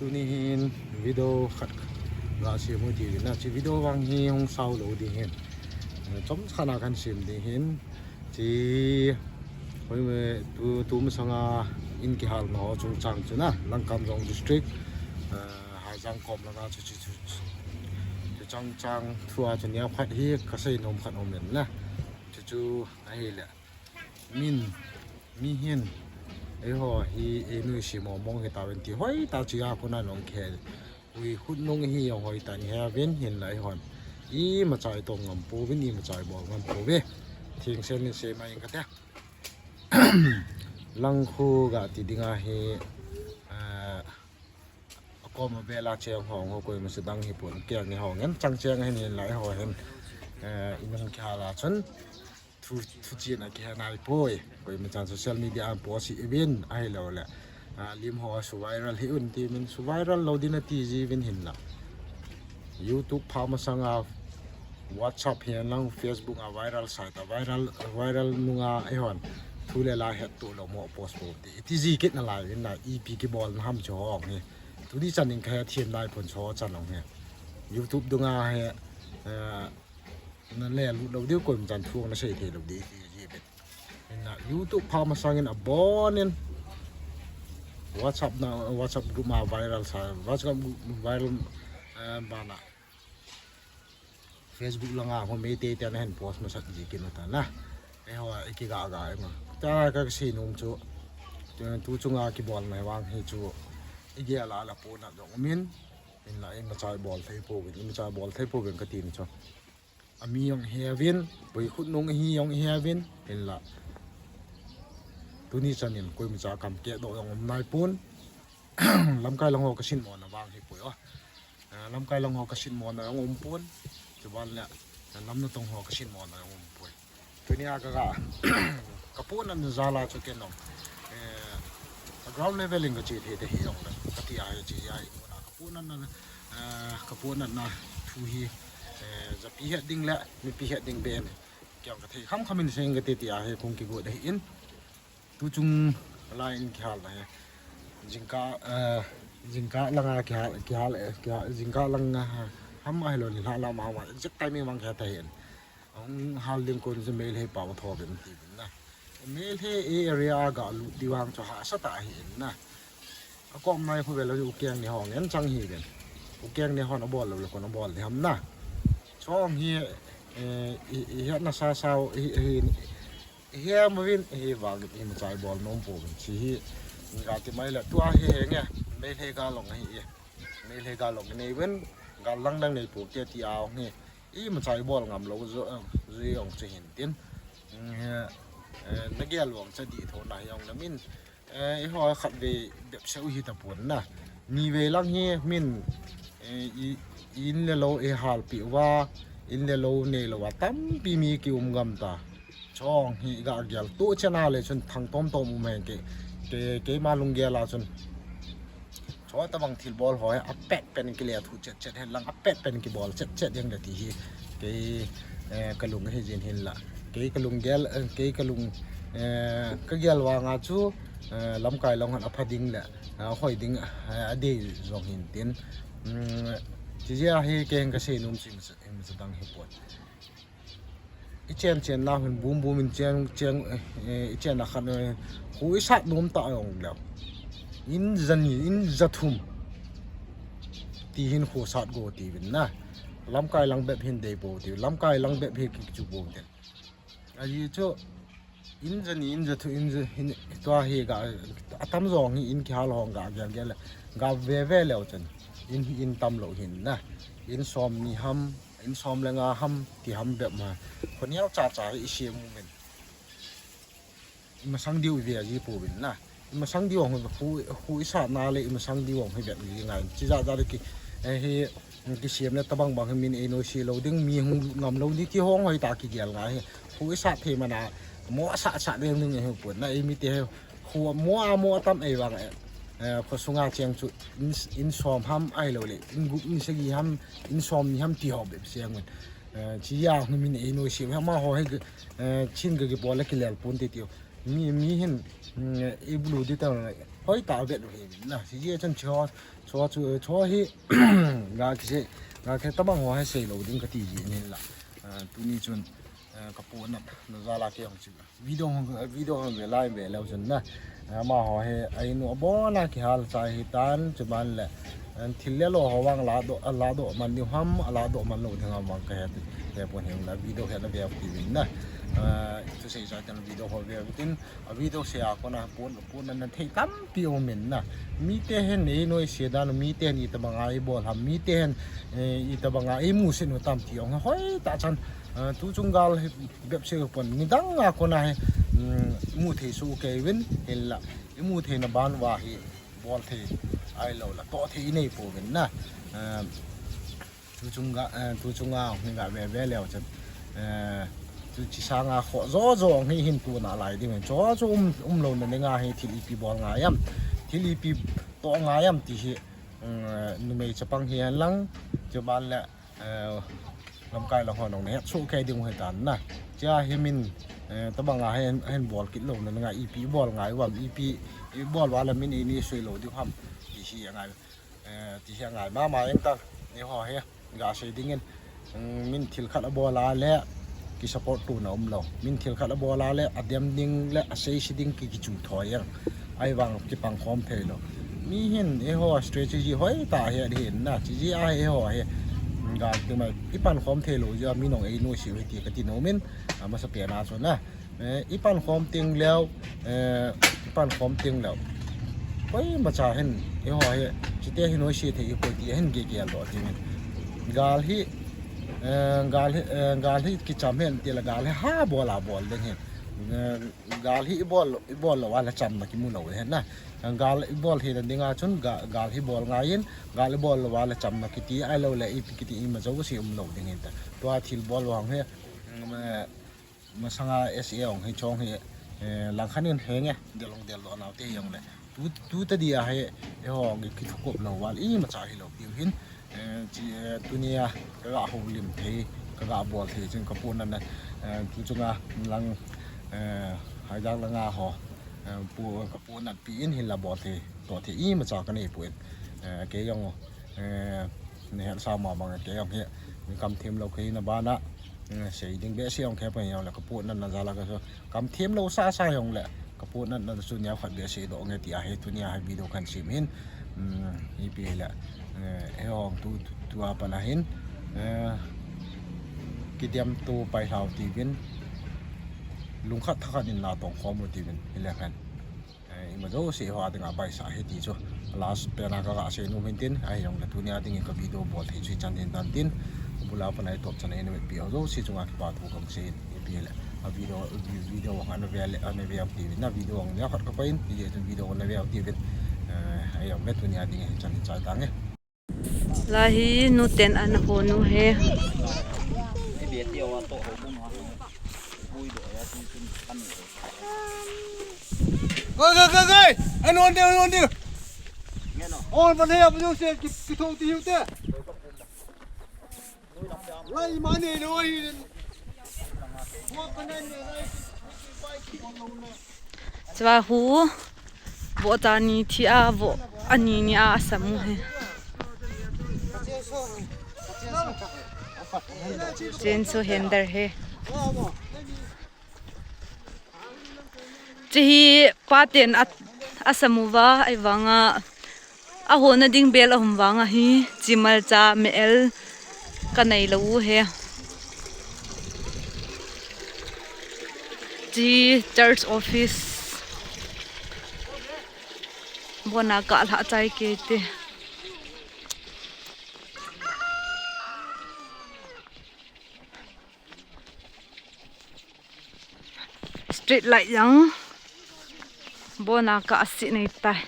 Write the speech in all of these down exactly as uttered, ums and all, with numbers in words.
Tuni hin video khat ga sem u ti na, chi video vang hi hung sao lou ding hin. Chomcha na kan sem ding hin. Chi hoi me tu, tu masanga in kihal na ho chungchang chu na, Langkamjong district, eh, Haijang kom langa chu, chu, chu, chu chungchang thua chu nia khat hi ka sei nom khat um in na. Chu chu ahile. Min, mi hin, eiho hi, ei nuisat mo mong hi tauvin ti hoi ta chi a kona nong khe. Ui khut nung hi jong hoi ta ni he vin hin lai hon. Imacha i tong ngam pouvin, imacha i bol ngam pouve. Thing sen ni se mai ka te. Langkhu ga ti ding ahi, ah, akom a vela cheng hong ho koima se dang hi pon keng ni hong en chang cheng hin hin lai ho hin, eh, inung kihal a chun. Thu, thu chin a kihe nai poi. Koima chan social media a post hi uvin ahilou le. Ah, lim ho su viral hi un ti min su viral lou ding a ti ji vin hin la. YouTube pha masanga WhatsApp hi lang Facebook a viral sai ta viral, viral nunga eihon. Thu le la het tu lou mo post po ti. Ti ji kit na lai vin na ipi kibol na ham chu hong hi. Tuni chan in ka he thiam nai pon chu chan hong hi. YouTube dunga hi, eh, na le lut lou diu koima chan thu na sei thei lou di ti ji bet. Na YouTube pha masang in abon in WhatsApp na, WhatsApp group ma viral sa, WhatsApp group viral, eh, bana. Facebook langa ho Meitei te na hin post masat ji kit u ta na. Eiho, i kiga ga, i ma. Ta ka sei nom chu. Tu, tu chunga kibol mai vang hi chu. I gel a la pon a jong um in. In la imacha i bol thei pouvin, imacha i bol thei pouvin ka ti ni chu. Ami jong he vin, pui khut nung hi jong he vin, in la. Tuni chan in koima cha kam ke do jong um nai pon. Lamkai lang ho ka sin mo na vang hi poi o. Ah, lamkai lang ho ka sin mo na jong um pon. Chuban le, lam na tong ho ka sin mo na jong um poi. Tuni a ka ga, ka pon na jal a chu ken jong. Eh, ka ground level in ka che thei te hi jong le. Ka ti a hi che a hi mo na ka pon na, eh, ka pon na thu hi, eh, japi het ding le, mipi het ding ben. Kei jong ka thei kham kham in seng ka ti ti a hi kong kigot ahi in. Tu chung lai in kihal na hi. Jingkah, eh, jingkah langa kihal, kihal, eh, kihal, jingkah langa ham ahilou ni la la ma ma. Exact timing vang kihal ta hi in. Ahung hal ding kon chu Meitei pao tho ben ti ben na. Meitei area a ga lut di vang chu hahsa ta hi in na. Akom nai khu vela u keng ni hong en chang hi ben. U keng ni hon abol lou le kon abol di ham na. Chong hi, eh, i, i het na sa sao, i, i, i he mo vin, i vang imacha i bol nom pouvin. Chi hi, nga ti mai le tua hi he nge. Meitei ga long hi i. Meitei ga long nei vin, ga lang dang nei po ke ti a hong hi. Imacha i bol ngam lou jo, eh, jui ong che hin tin. Mm, eh, eh, na gel vang cha di tho na hi ong na min. Eh, i ho khat ve bep se u hi ta pon na. Ni ve lang hi min, eh, i, in le lou i hal pi uva, in le lou nei lou a tampi mi ki um gam ta. Chong hi ga gel tu chena le chun thang tom tom um hen ke, ke, keima lunggel a chun. Cho tabang thil bol ho hi, a pet pen kile thu chet chet hen lang, a pet pen kibol chet chet ding le ti hi. Kei, eh, ka lung hi jin hin la. Kei ka lung gel, eh, kei ka lung, eh, ka gel vang a chu, eh, lamkai long han a pha ding le, eh, hoi ding, eh, a dei jong hin tin. Mm, chi jia hi kei hin ka sei nom sim, sim dang hi pon. I chen chen na hun bum bum in chen, chen, eh, i chen na khan, eh, khu i sat nom ta jong leu. In jani, in jathum. Ti hin khu sat go ti vin na. Lamkai lang bep hin dei po ti. Lamkai lang bep hi ki chu po ti. Ahi chu, in jani, in jathu, in ja, hin, tua hi ga, atam jong hi in kihal hong ga, gel gel le. Ga ve ve leu chen. In hi in tam lou hin na. In som ni ham, in som le nga ham, ti ham bep ma. Khonial cha cha hi i siam u min. I masang diu i ve a ji pu vin na. I masang diu hong khu, khu i sa na le i masang diu hong hi bep ni ngai. Chi ja ja le ki, eh, hi, ki siam le tabang bang hi min ei noi si lo ding mi hung ngam lo ni ti hong hoi ta ki gel ngai hi. Khu i sa the mana mo sa sa le ning hi pu na ei mi te hi. Khu mo a mo tam ei vang eh. Eh, khu sunga cheng chu in, in som ham ai lo le. In gup ni sagi ham, in som ni ham ti ho bep siang. Eh, chi ya hung min ei noi si. Ma ho hi, eh, chin ga ki pol le ki lel pun ti ti. Mi, mi hin, mm, i bulu di ta, Hoitah a vet u hi min na. Sijeh chun cho, cho chu, cho hi, ga kise, ga ke tabang ho hi seilou ding kati ji nin la. Ah, tuni chun, ah, kapu na, na jal a kei hung chu. Video hung, video hung ve lai ve leu chun na. Ah, amaho hi, a inu abon a kihal chai hitan, chuban le. Ah, thil le lo ho vang ladoh, ladoh man diu ham, ladoh man lou ding ham vang kahe ti. Hepon hi la video hi na ve u ti min na. Ah, thusei chai tan video ho ve u tin. A video sei a kona pon, pon na thei tampi um in na. Mite hin einoise dan u, mite hin itobang a eibol ham, mite hin, eh, itobang a eimusit u tam ti ong hoitah chan, eh, tuchung gal hi bep sei pon, midang a kona hi, mm, mu thei soh kei uvin, hinla, imu theina ban uva hi bol thei ahilou le toh thei inei pouvin na. Eh, Tuchung ga, eh, tuchung a hung hi ga ve ve leu chun, eh, tuchi sanga khoh jo jo hung hi hin tuna lai ding. Cho chu um, umlouna dinga hi thil ipi bol ngai am. Thil ipi toh ngai am ti hi, mm, eh, numei chapang hi hen lang, chuban le, eh, lamkai lang ho nong na het soh kei ding u hitan na. Chia hi min, eh, tabang a hin, hin bol kit louna dinga ipi bol ngai uvam, ipi, ipi bol uva le min eini sui lou diu ham ti hi angai. Eh, ti hi angai mama eng tan, eiho hi, ga sei dingin, mm, min thil khat abol a le, ki support tuna umlou. Min thil khat abol a le, adem ding le, aseise ding ki, kichu thoi eng. Ahivang kipang khom thei lou. Mi hin, eiho strategy hoitah hi, ahin na, chi ji a eiho hi, ga ti mai, ipan khom thei lou jeh a, mi nong einoise u hi ti kati nom in, amasapen a chu na. Eh, ipan khom teng leu, eh, ipan khom teng leu. Koimacha hin, eiho hi, chite hi noise thei ipoi ti hin gel gel doh dingin. Gal hi, eh, gal hi, eh, gal hi kicham hen ti le gal hi ha bol a bol ding hin. Eh, gal hi ibol, ibol lou a le chamna kimu lou hen na. Gal ibol hi na dinga chun ga-, gal hi bol ngai in, gal ibol lou a le chamna kiti ahilou le ipi kiti ima jouse umlou ding hin ta. Tua thil bol vang hi, mm, eh, Masanga S A ong hi chong hi, eh, langkhat in henge, del ong del doh nau te hi ong le. Tu, tu ta dia hi, eh, ong ki thukop lou val, imacha hilou piu hin, eh, chi, eh, tunia, ka ga houlim thei, ka ga bol thei, chun ka pu nan, eh, tu chunga lang, eh, Haijang langa ho, eh, pu, ka pu nan pi in hin la bol thei, toh thei, imacha ka nei pu in, eh, kei ong, eh, Nei hel sa ma bang kei ong hi, mi kam them lou kei na bana, eh, sei ding behseh ong kei pa hi ong le ka pu nan na jal a ka so. Kam them lou sa sa ong le, ka pu nan na su nia khat behseh doh nge ti a hi tunia hi video kan sem hin. Hmm, ipi le, eh, he ong tu, tu, tu a pa na hin, eh, kidem tu pai hlau ti vin, lungkhat thakhat in na tong khom u ti vin, hi le khan. Eh, ima jouse ho a dinga baisa hi ti chu. Last pen a ka ga sei nom hin tin, ahi ong le tunia dingin ka video bol thei chu hichan hin tan tin. Bula pan a i top chan a i na vetpi ho jouse chunga kipa thu ka sei in, ipi le. A video, video ang ana ve le, ana ve ang ti vin, na video ang nia khat ka pai in, i je chun video ana ve ang ti vin. Eh, ahi ong le tunia dingin hichan hin chai tange. Lai hi nu ten an ho nu he. Goi, goi, goi, goi! Anon de, anon de! On pa ne, apu se ki, ki thou ti hu te. Lai ma ne lo hi. Wa pa ne ne lai. Chua hu, vo ta ni thi a, vo ani ni a, asam u he. Chen so hender he. Chi hi pa ten a, asam uva, ahivanga, A hona ding bel ahum vang ahi, chimal cha mel ka nei lou u he. Chi church office. Bona ka lha chai ke te. Street light jong bona ka asi nei tai.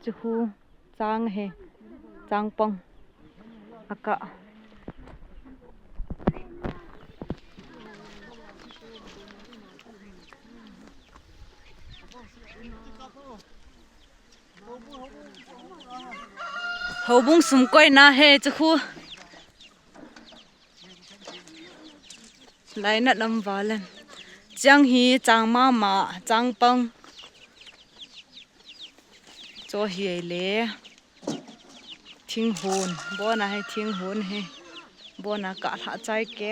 Chu hu chang he, chang pang. Aka. Houbung sum koina hi chu khu. Lainat lam valen. Chang hi chang mama, chang pang. Cho hi ei le. Thinghon, bona hi thinghon hi. Bona ka lha chai ke.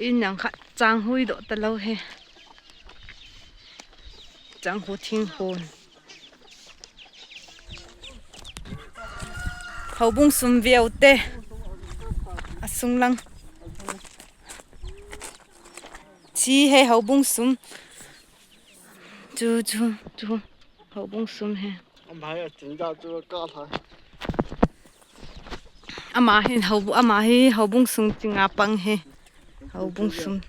In nang khat chang hui doh ta lo hi. Chang hu thinghon. Houbung sum veu te. A sung lang. Chi hi houbung sum. Chu, chu, chu. Houbung sum hi. Amhai a chinda chu ka lha. Ama hi hou, ama hi houbung sung chinga pang hi. Houbung sum.